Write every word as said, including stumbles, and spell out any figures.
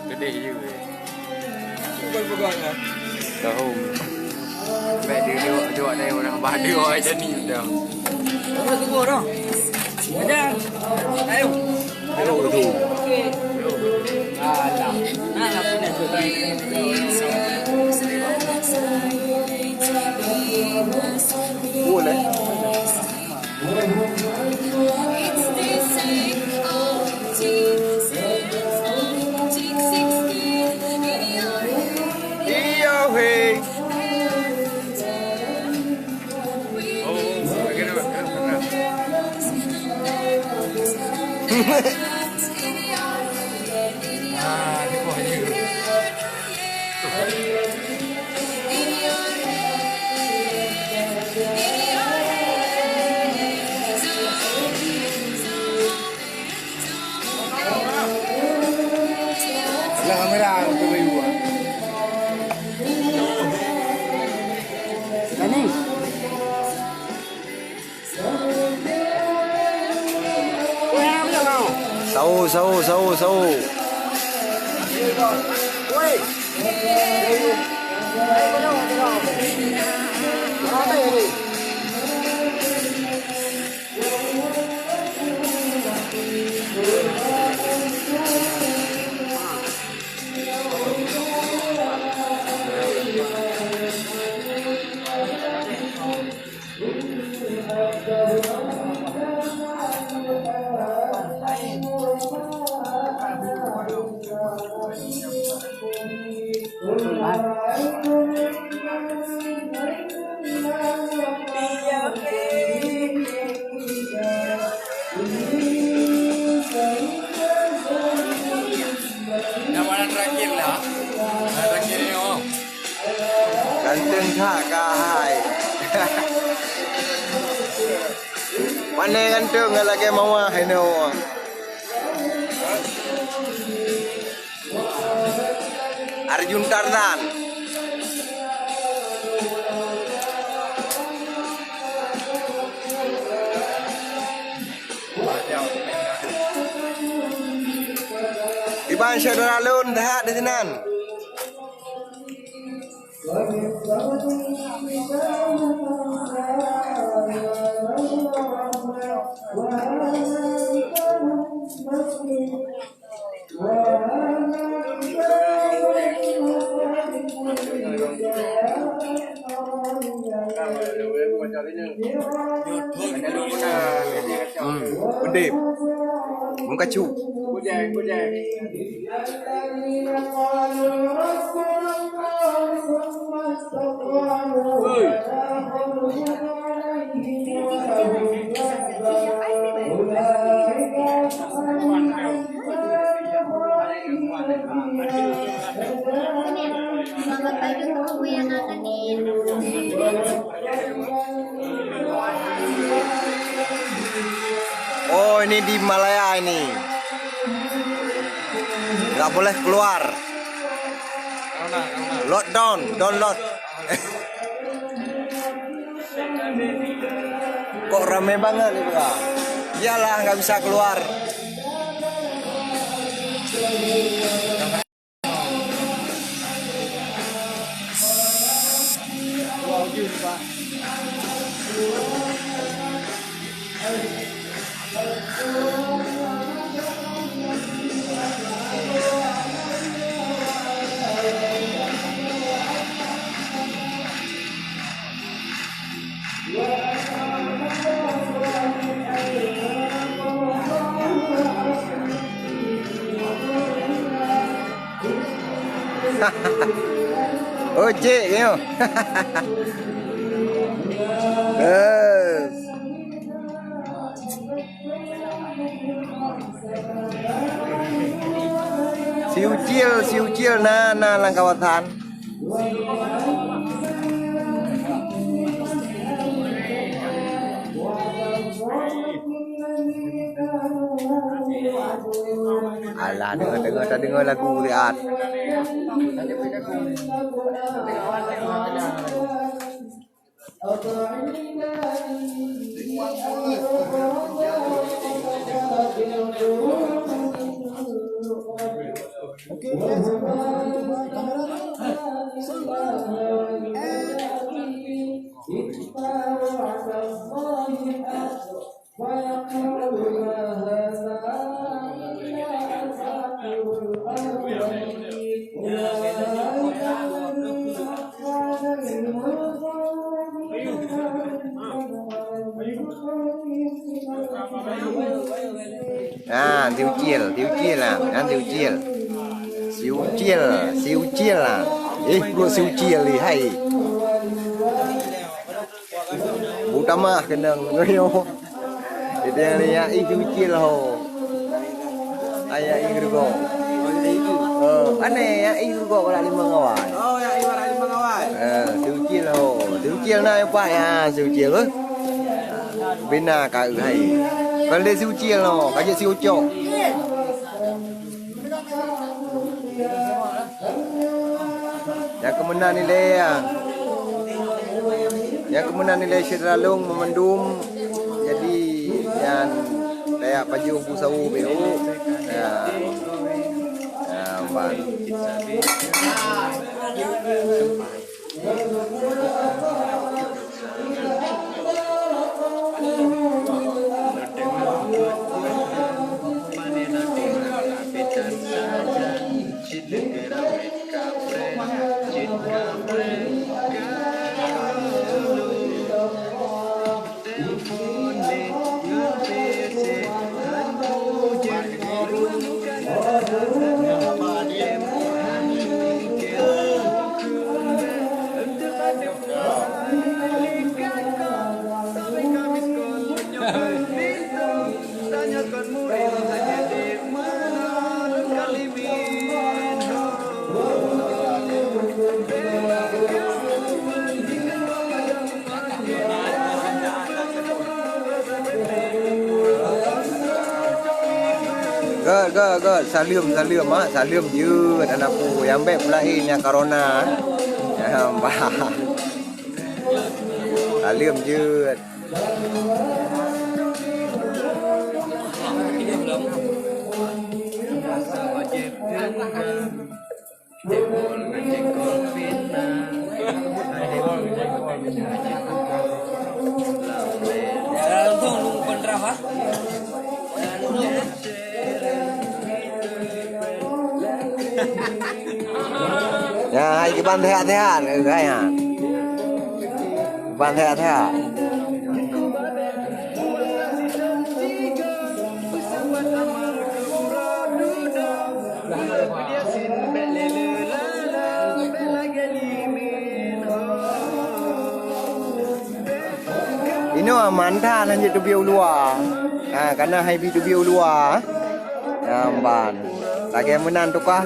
Keudeh je weh. Bukan pegang ah. Tahu. Baik dia jawab jawab dari orang bah dia orang jadi dah. Orang tu orang. Ada. Ayo. Ayo tu. Alah. Nah, aku nak tu. Boleh. Lah kamera tu bayu. Nani? Sawo, sawo, sawo, sawo. Yang mana terakhir lah? Yang terakhir ni, oh. Ganteng that, Kak Hai. Mana ganteng lagèe mawah ini, oh. Arjun Tarzan. Iban syedara lôn that di sinan. Hmm. Udép. Meukacu. Oh, ini di Malaya ini. Nggak boleh keluar. Lockdown, download. Kok ramé banget nih, Bro? Iyalah, nggak bisa keluar. Oh, cik, nyoe. Yes. Si Ucil, si Ucil na, na lam kawasan. Alah, deungoe, deungoe, tadeungoe lagu Riat. Oke, guys, kamera. Ah, si Ucil, si Ucil lah, kan si Ucil. Si Ucil, si Ucil lah. Eh, pruet si Ucil ni, hai. Butamah keunong nyoe. Itu yang ni, ya, itu Ucil ho. Ayah i geureugo. Oh, ya, itu. Oh, aneh, ya, i geureugo barak limong awai. Oh, ya, i barak limong awai. Eh, si Ucil ho. Si Ucil na, ya, Pak, ya, si Ucil, eh. Bina ka hai. Kalau dia si Ucil ho, kajak si Ucok. Nyang keumeunan nilai, ya. Nyang keumeunan nilai syedara lôn meumandum. Jadi, nyan tajak pajoh bu sawo B O. Ya. Ya, ban. Gèt, gèt, gèt. Saleuem, saleuem, ha. Saleuem jeuet aneuk pu. Nyang bèk peulaén nyang corona. Nyang bah. Saleuem jeuet. Ya, hai kiban sehat-sehat, hai, ha. Kiban sehat-sehat. Inoe aman that, hanjeuet teubiet u luwa. Ha, kana hai bi teubiet u luwa. Nyan ban. Lagèe meunan tuka.